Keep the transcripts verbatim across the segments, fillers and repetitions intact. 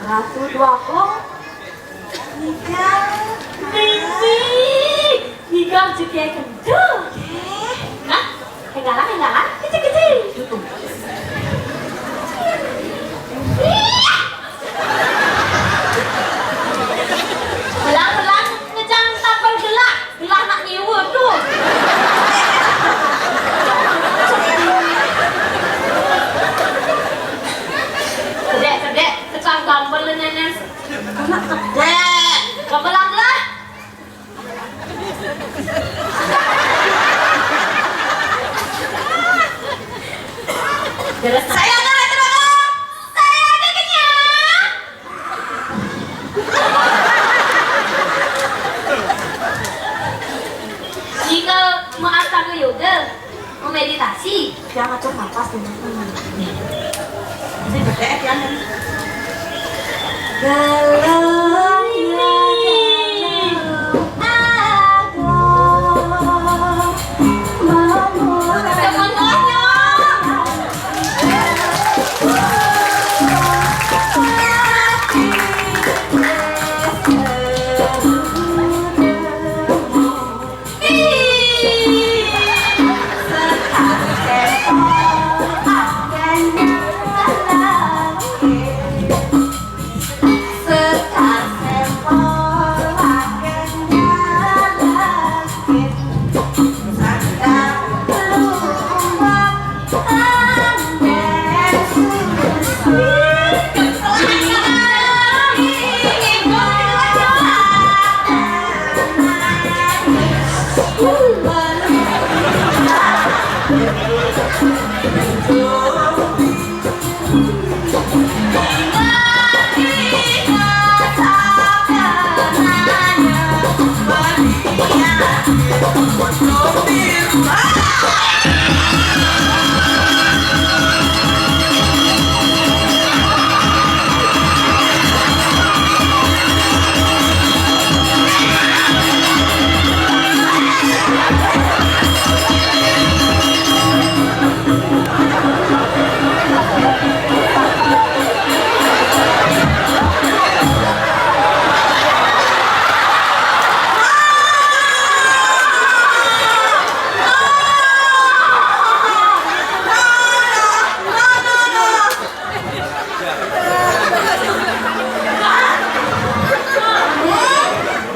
Ratu dua kong. Tiga. Mimi. Tiga juga kentu. Nah, ketinggalan, ketinggalan. Kecil, kecil. Belang-belang ngejang tapel gelah. Gelah nak nyewa tu. Kedek, kedek, kecang gambel nenek. Anak kedek. Gambel lah. Saya nggak ada, saya ada kenyang. Jika mau astaga yoga, mau meditasi, jangan ngatur napas dulu. Ini berdek ya. Galau ya, galau. Aduh. Mau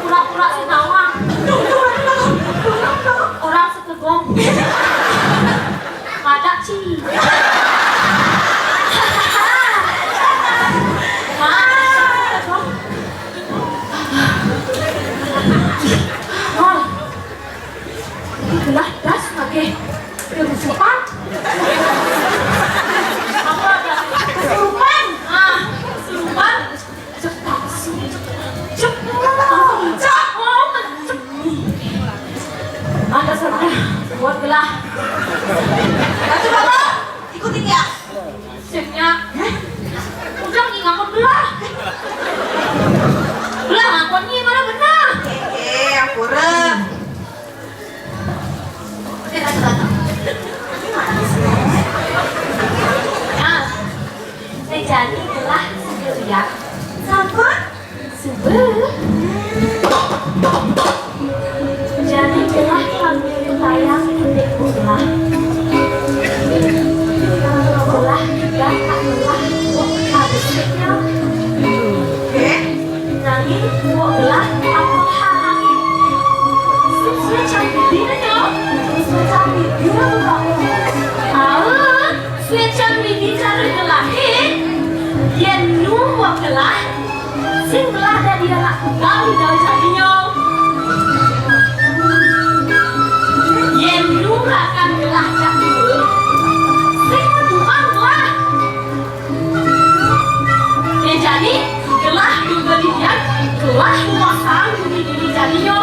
Pura-pura sing nawang. Orang setegong. Madak ci. Madak ci. Wah. Ini gelah das pakai kerusuhan. Apa ada? Kesurupan. Ah, kesurupan. Cepat sih. Cepat. Cepat. Ada salah buat gelah. Ratu Bapak, ikuti dia. Sipnya. Udah nih ngangkut gelah. Gelah ngangkut nih mana benar? Eh, eh, ampura. Nah, Rejani gelah sugih liang. Sampun? Suba. Jani gelah kami tayang indik gelah. Gelah gelah tak gelah kok habisnya. Eh? Nanging wong gelah ampun halangi. Sing suwe cang bidi nyo. Suwe cang bidi nyo, Pak. Aun, suwe cang bidi cara gelahe. Yen nu wong gelah, sing gelah dadi anak tunggal di dalam jadinyo. Yen nu rakan gelah jak dua, sing meduan gelah. Yen jani, gelah pribadian, gelah nguasaan bumi diri jadinyo.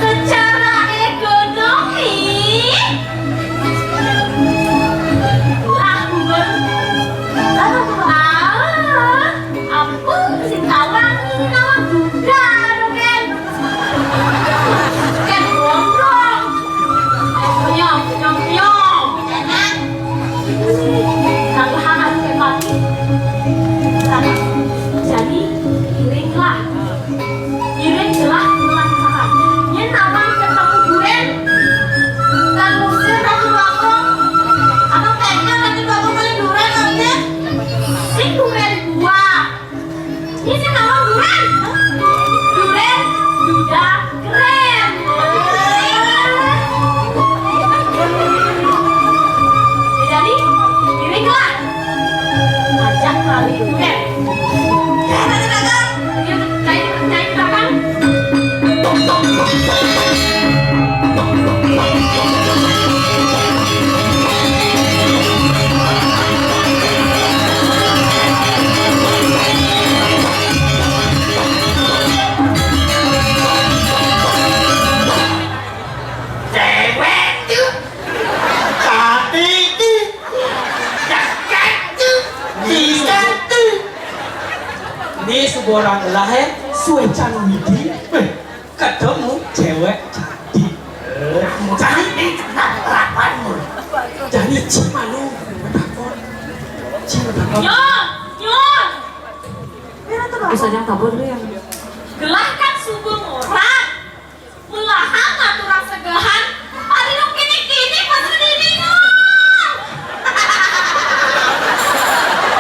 Secara ekonomi, gelah bubar. Ah, ampun, sing tawang, nawang bubar, kan? Kan gondrong. Nyom, nyom, nyom. Kang Hana, lu kayak pati. Sana. Ini sing nawang duren. Duren, duda, keren. Ya jadi, diri kelak. Ajak kali duren. Ya, nanti dagang. Yuk, cari, cari di belakang. Cewek tuh, cantik tuh, cakep tuh, bisa tuh. Ini sebuah orang lahir, suwe can widi. Weh, ketemu cewek cantik. Eh, cantik, kenapa lapanmu? Dari Cimalu, takon. Cimalu. Yo, yo. Bisa yang tabur dulu yang. Gelah kan subung orang. Belahan ngaturang segehan. Ari nu kini-kini pas gedingan.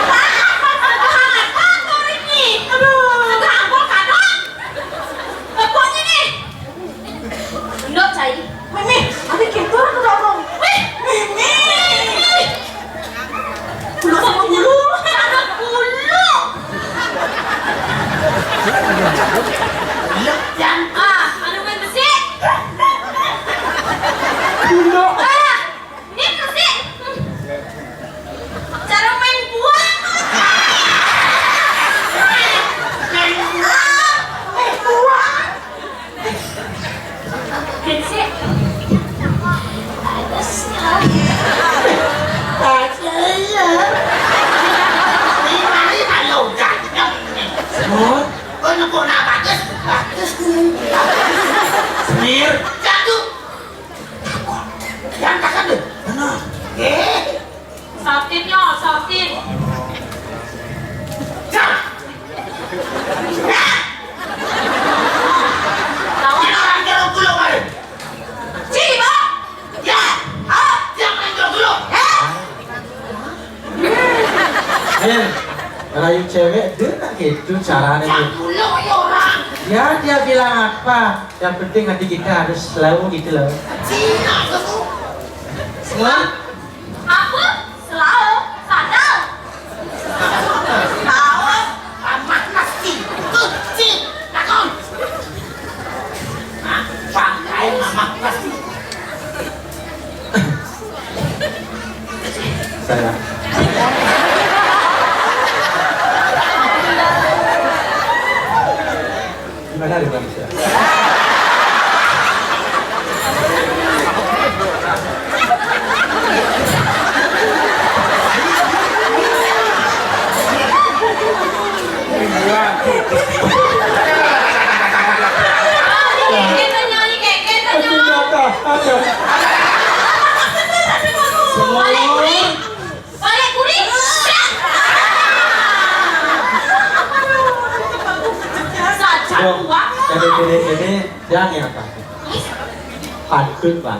Segehan apa tuh ini? Aduh, segehan kok kadon. Pokoknya nih. Endok cai. Mimi, ada kintur ke dorong. Wih, Mimi. Udah sama bulu. Ada bulu. Iya, yang ah, anu main besi. Bulu. Ah, ini besi. Cara main buah. Main buah. Main buah. Gensik. Bagus ya. Bagus ya. Ini mari kalau ganteng nih. Oh, oh, nunggu nak bagus, bagus nih. Semir. Jatuh. Yang takkan deh. Mana? Eh. Sautin yo, sautin. Cak! Cak! Lawan orang jeruk dulu kemarin. Sini, Bang. Ya. Ah, siapa yang jeruk dulu? Eh? Eh, rayu cewek dia tak gitu caranya. Yang dulu ya orang. Ya, dia bilang apa? Yang penting hati kita harus selalu gitu loh. Cina kamu. Semua? Apa? Selalu? Sandal? Selalu? Amat nasi. Kucing. Takon. Nah, pakai amat nasi. Saya. Gimana ada manusia? Balik kuring. Saja. Yo, uang. Dede, dede, dede, jangan ya, Pak. Pantun, Pak.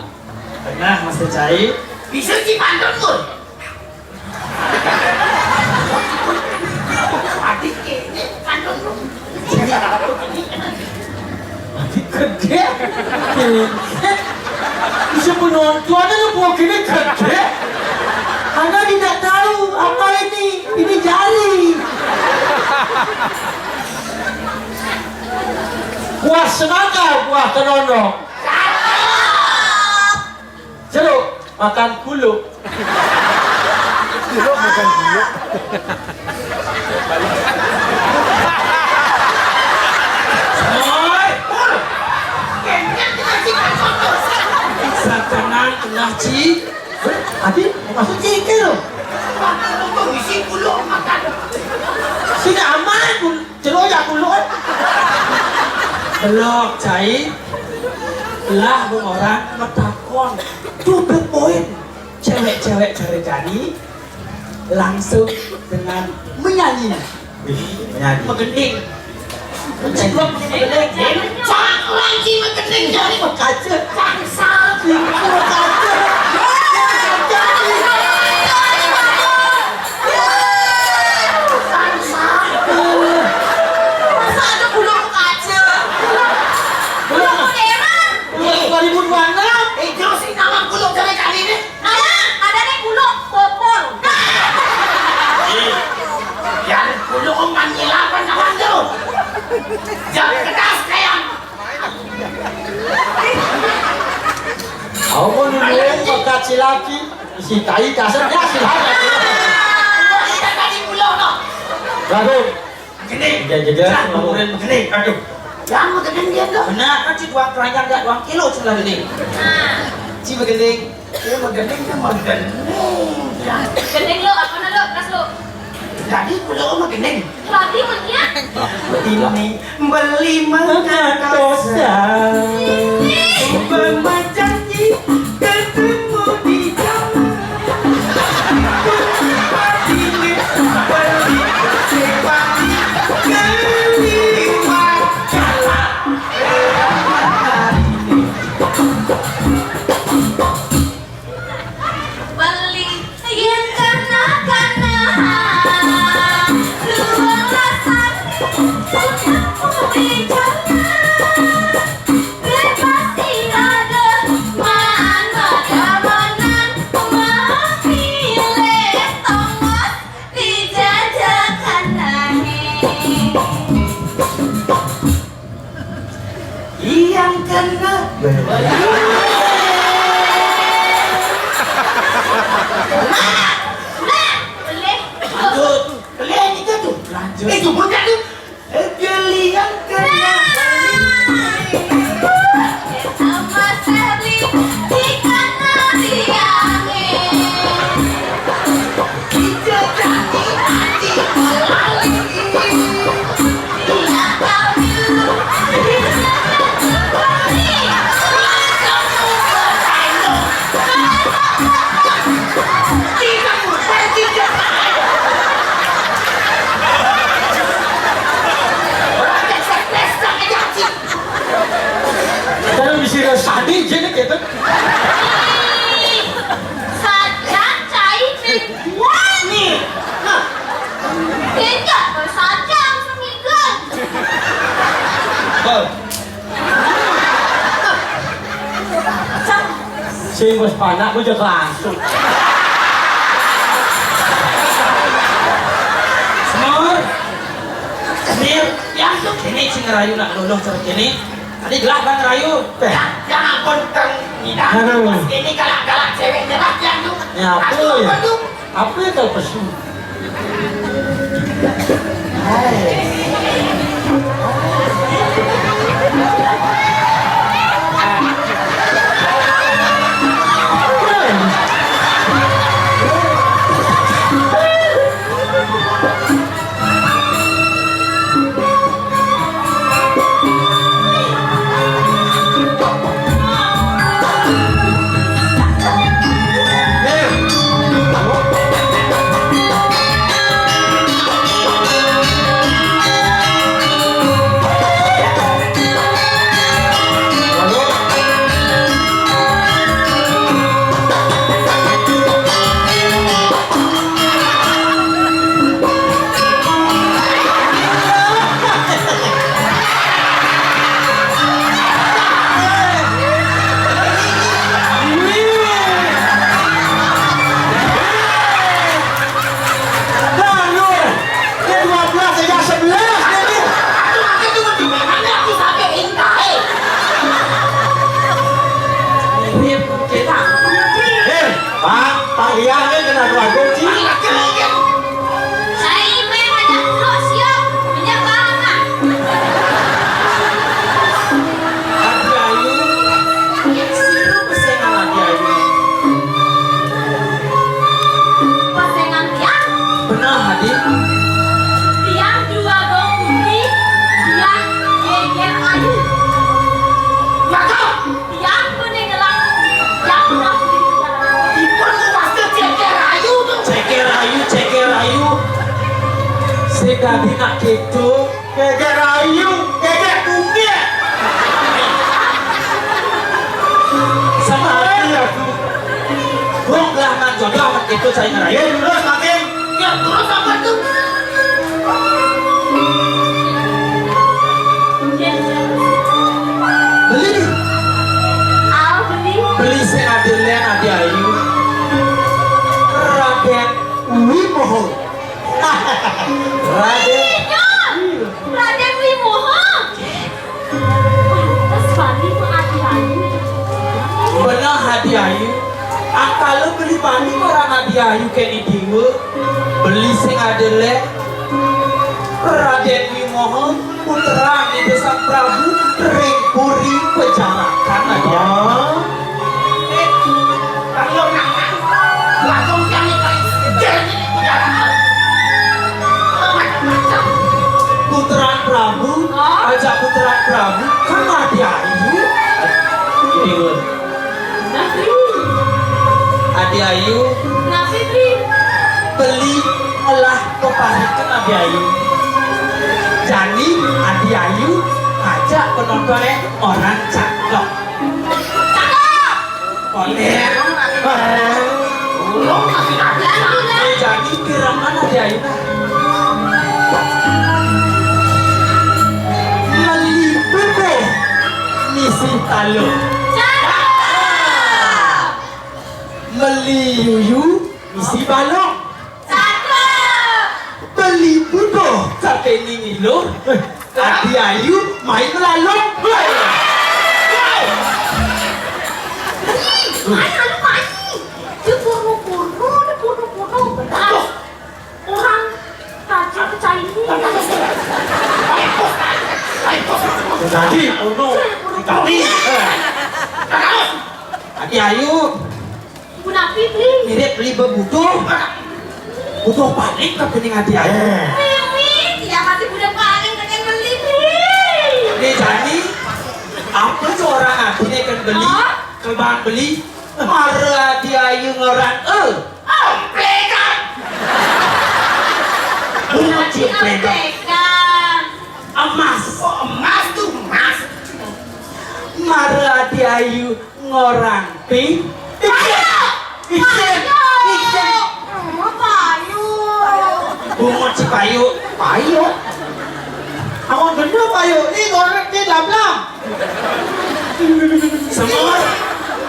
Nah, Mas Cai. Bisa si pantun, Bun. Adik ini pantun, Bun. Adik gede. Bisa penonton ada lu buah gini gede. Anda tidak tahu apa ini. Ini jari. Buah semangka, buah kenono. Jeruk makan kuluk. Jeruk makan kuluk. Oi, Pur. Sakanan tengah ci. Adi, maksud ci ke lo? Makan kuluk, isi kuluk makan. Sini aman, kuluk. Ceroyak kulon. Belok, cai. Lah, wong orang metakon. Tutup poin. Cewek-cewek cari-cari langsung dengan menyanyi. Wih, menyanyi. Megending. Mencengklok megending. Cang lagi megending dari kaca. Cang sapi. Kaca. Cang sapi. Silap, Ci. Isi tai kasar, ya, silap. Wah, iya tadi pulau, no. Bagus. Begini. Iya, juga. Nah, kemudian begini. Aduh. Yang begini dia, no. Benar, kan si dua keranjang, dia dua kilo sebelah ini. Nah. Si begini. Dia begini, dia begini. Ya. Gending lu, apa lu, kas lu? Jadi pulau mah gending. Berarti maksudnya? Ini beli mengatosan. Mama janji ketemu di jalan. Beli, beli, beli, beli, beli. Beli yang kana-kana, luang rasan, punya pembicaraan. Bebas irade, maan bagawanan, maan pilih tongos, dijajakan nahe. Yang kena. Nah, nah, boleh. Lanjut. Kalian itu tuh. Lanjut. Itu bocah tuh. Kalian kena. Nah. Sama Sherly di Kanariange. Kalau bisa sadis jadi gitu. Saja cai nih. Wah, nih. Nah. Tidak, saja langsung ikut. Bang. Sing wis panak ku jek langsung. Semur. Semir, ya, ini sing ngerayu nak luluh terus ini. Tadi gelah bang rayu. Teh. Ya, ya ampun, Kang Nina. Aduh. Pas ini galak-galak cewek nyerah ya, Nduk. Ya, apa ya? Apa ya kalau pesu? Hai. Ini dua belas aja sebelas ini. Aduh, aku tuh mau gimana? Aku sampai intai. Mirip kita. Eh, Pak, Pak Liah, eh, kena dua kunci. Saya ime ada dua siap, minyak banget. Adi Ayu, siru pesengan Adi Ayu. Pesengan tiang. Benar, Adi. Tiang dua dong putih, tiang geger ayu. Maka tiang bening gelang, tiang udah putih. Ipun pasti ceker ayu tuh. Ceker ayu, ceker ayu. Sing dadi nak gitu. Geger ayu, geger bungkil. Sama aja ya, Bu. Wong lah nang jodoh amat gitu saya ngerayu. Ya, terus makin. Ya, terus apa tuh? Beli. Al beli. Beli sing adilen Adi Ayu. Raden Wimoho. Raden. Iya, Raden Wimoho. Pantes bani ku Adi Ayu. Bener Adi Ayu. Aku Adi marang Adi Ayu kene dewa, beli sing adeleng Raden Wimoho, putra Ida Sang Prabu ring Puri Pejarakan, Adi Ayu. Ah. Eh, kalau nang, langsung kami paling seger ini, Adi Ayu. Macam-macam. Putra Prabu, ah? Ajak putra Prabu, kan Adi Ayu. Dewa. Nah, Tri. Adi Ayu. Napi, Tri? Beli ngelah peparikan Adi Ayu. Jani Adi Ayu ngajak penontonnya orang cakep. Cakep! Konek. Ulung masih ada. Eh, jani pirengan Adi Ayu, nah. Meli bebek misi talung. Cakep! Meli yuyu misi balung. Cakep. Beli butuh katene ngilu. Adi Ayu main melalung. Woi. Woi. Ih, ayo, ayo, ayo. Dia porno-porno, dia porno-porno. Benar. Orang Raja pecah ini. Tadi porno. Tadi. Eh. Adi Ayu. Punapi, Bli? Mirip beli bebutuh. Butuh paling tapi ning Adi Ayu. Eh. Wiwi, dia masih budak paling pengen beli, Bli. Nih, jani, apa seorang hati nih kan beli? Hah? Kebang beli, mara Adi Ayu ngorang, eh. Oh, plekan. Bunga cium plekan. Plekan. Emas. Oh, emas tuh, emas. Mara Adi Ayu ngorang pink. Payu. Ijen. Ijen. Payu. Ijen. Oh, payu. Bungut si payu. Payu. Awak bener payu. Ini goreng, ini lam-lam. Semua.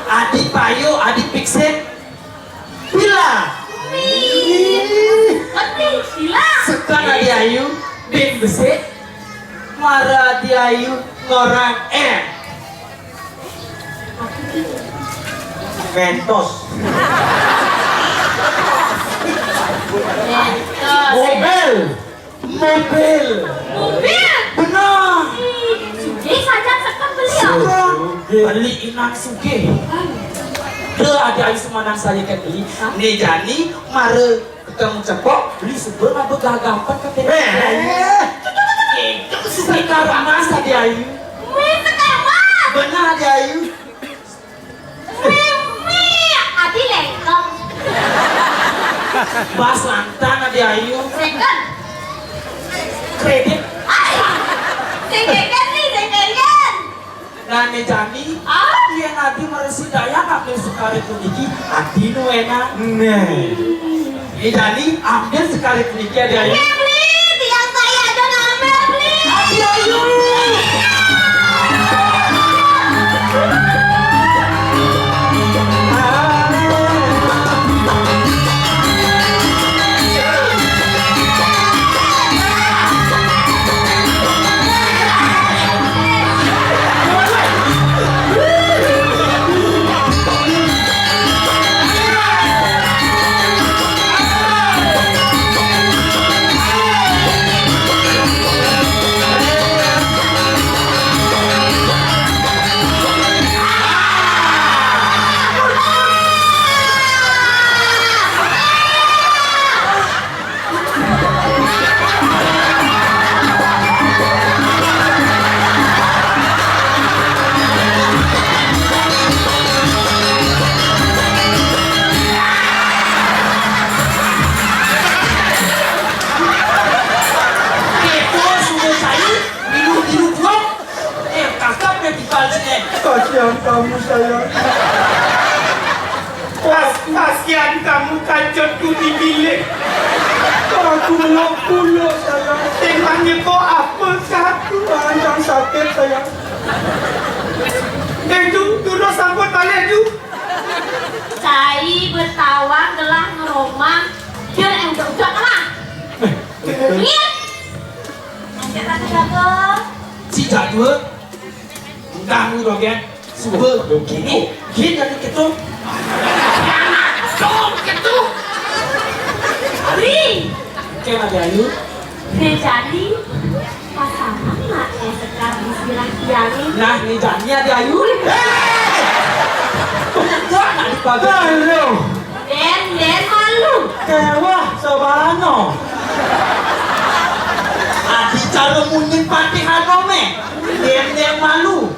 Adi payu, adi pixit. Bila. Wih. Adi bila. Sekarang Adi Ayu, bing besik. Mara Adi Ayu, ngorang M. Mentos. Mentos. Mobil. Mobil. Mobil. Benar. Ih, sugih sajan seket beli ya? Sugih. Beli inang sugih. Aduh. Deh, Adi Ayu semanang saya kan beli. Hah? Nih jani mara ketemu cepok, beli suba ngaba gagapan katanya. Eh. Itu sugih. Sekar emas Adi Ayu. Wih, sekar emas. Benar Adi Ayu. Mimi, adi lengkong. Bas lantan Adi Ayu. Second. Kredit. Ay, sing second nih, sing second. Nah, nih jani, ah? Yen adi maresi daya ngambil sekar puniki, adi nu enak. Nah. Nih jani, ambil sekar puniki, Adi Ayu. Oke, Bli, tiang saya aja ngambil, Bli. Adi Ayu. Kepo sumber saya, minum, minum, buang. Eh, kakak yang tinggal sini. Kasihan kamu, sayang. Pas, kasihan kamu, kancutku di bilik. Aku melok pulo, sayang. Temanya kok apa satu? Panjang sakit, sayang. Eh, Du, Du, sampun balik, Du. Cai betawang gelah ngeromang. Dia yang udah-udah kalah. Lihat. Lanjut, lanjut, lanjut. Sijak dua. Entah mu dogen. Suba. Gini. Gini dari ketum. Anak dong. Ken Adi Ayu. Né jani pasangan nak éh Sekar di sirah tiangé. Nah, né jani Adi Ayu. Héy! Bener nak dipagar. Halo. Dén, dén malu. Kéwah sabalano. Adi cara munyin patihano mé. Dén, dén malu.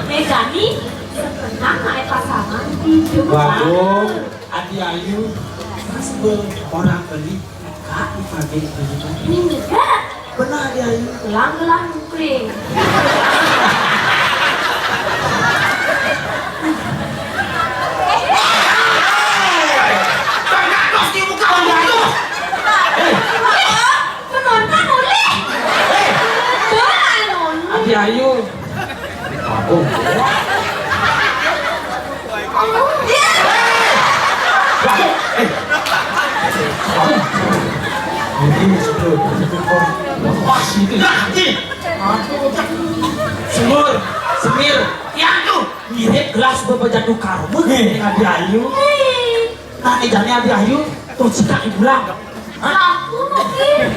Né jani setengah nak éh pasangan di. Waduh, Adi Ayu, mas be orang beli. Kak, dipanggil begitu. Enggak. Benar dia ini. Gelang-gelang mukli. Tengah kos di muka orang itu. Penonton boleh. Benar, Noni. Adi Ayu. Aku. Ini sudah. Pas ini lagi. Aku. Semur, semir. Ya tuh, mirip gelas bebejatu karma dengan Adi Ayu. Nah, éh jani Adi Ayu, terus cika ibulang. Hah? Aku mungkin.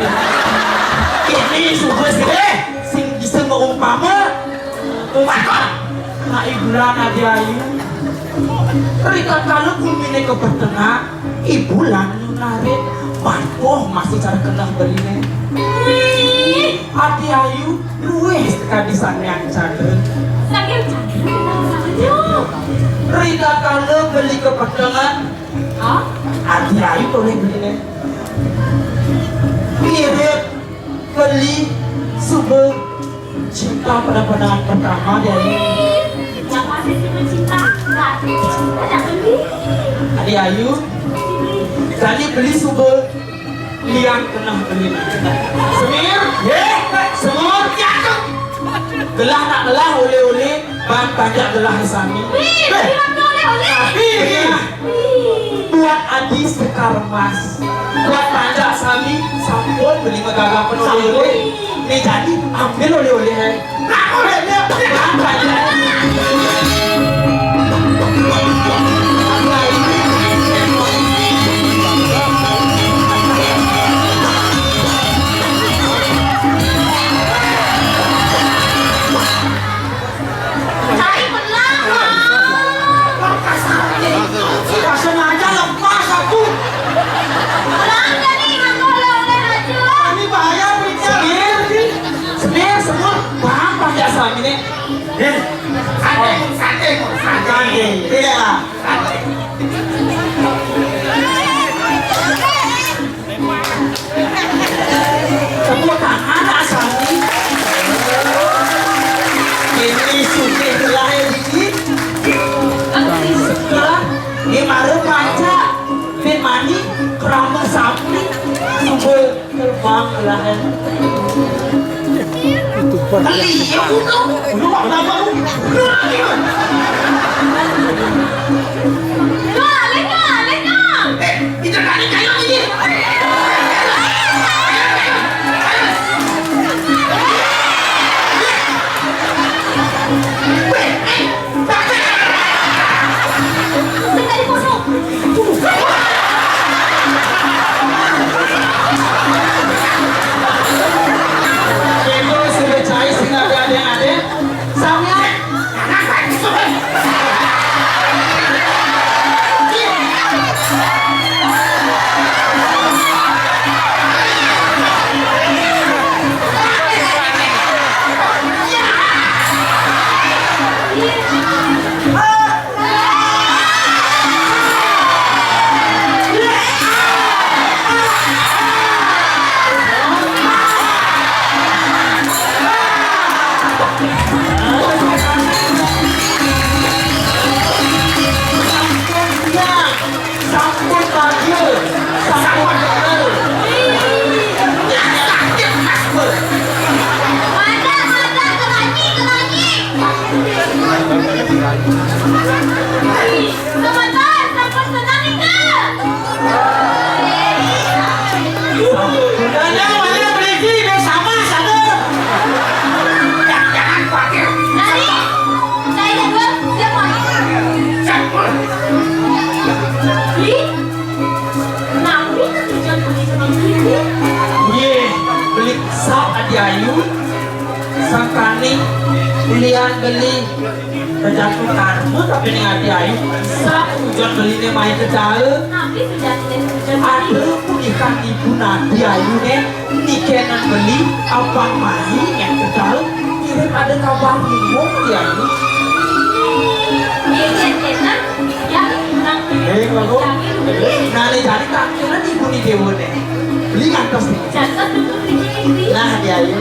Ini sudah sih, éh, sing bisa ngeumpama. Umpama. Nah, ibulang Adi Ayu. Rita kalau kuminé kepetengan, ibulang narik. Waduh, masih cara kenal beliné. Ih. Adi Ayu, luwih kadi Sang Hyang Candra. Sang Hyang Candra, Sang Hyang. Rita kalau beli kepetengan, Hah? Adi Ayu boleh beli nih. Mirip beli suba cinta pada pandangan pertama dari. Yang masih suba cinta, nggak ada cinta, jangan beli. Adi Ayu, tadi beli suba liang tengah beli. Semir, ye, semur, jatuh. Gelah nak gelah oleh-oleh. Bang panjak gelah sami. Wih, beli makan oleh-oleh. Tapi, wih, buat Adi Sekar Mas. Buat panjak sami, sampun beli magaga pun oleh-oleh. Nih jadi ambil oleh-oleh, eh. Nah, olehnya. Bang panjak. Cari belah, Bang. Nggak sengaja lepas aku. Belah jadi ngaku oleh-oleh aja. Ini bahaya, Bang. Semir, semir, semua. Bang, Bang, biasa ini. Eh, santai, santai, santai. Santai. Tidak lah. Tepuk tangan, Asami. Ini sugih lahir ini. Sekarang ini mara panca bin mani kerama sami. Subul terbang lahir. Itu iya, udah. Lu apa lu? Lu lagi, lu. Kak, Lena, Lena. Eh, itu tadi kayak ini. Weh, eh, Bego sudah cai sing ada-ada. Sampeyan. Ayu, sangkaning ulian beli. Kejatuh karma tapi ning Adi Ayu. Satujon beliné mai kedaé. Ada kulikan ibu Adi Ayu né, nikénan beli, abang mai ngan kedaé. Ngirim ada kabar bingung Adi Ayu. Eh, bagus. Nah, né jani tangkilan ibu ni déwa né. Beli ngantos né. Nah, Adi Ayu.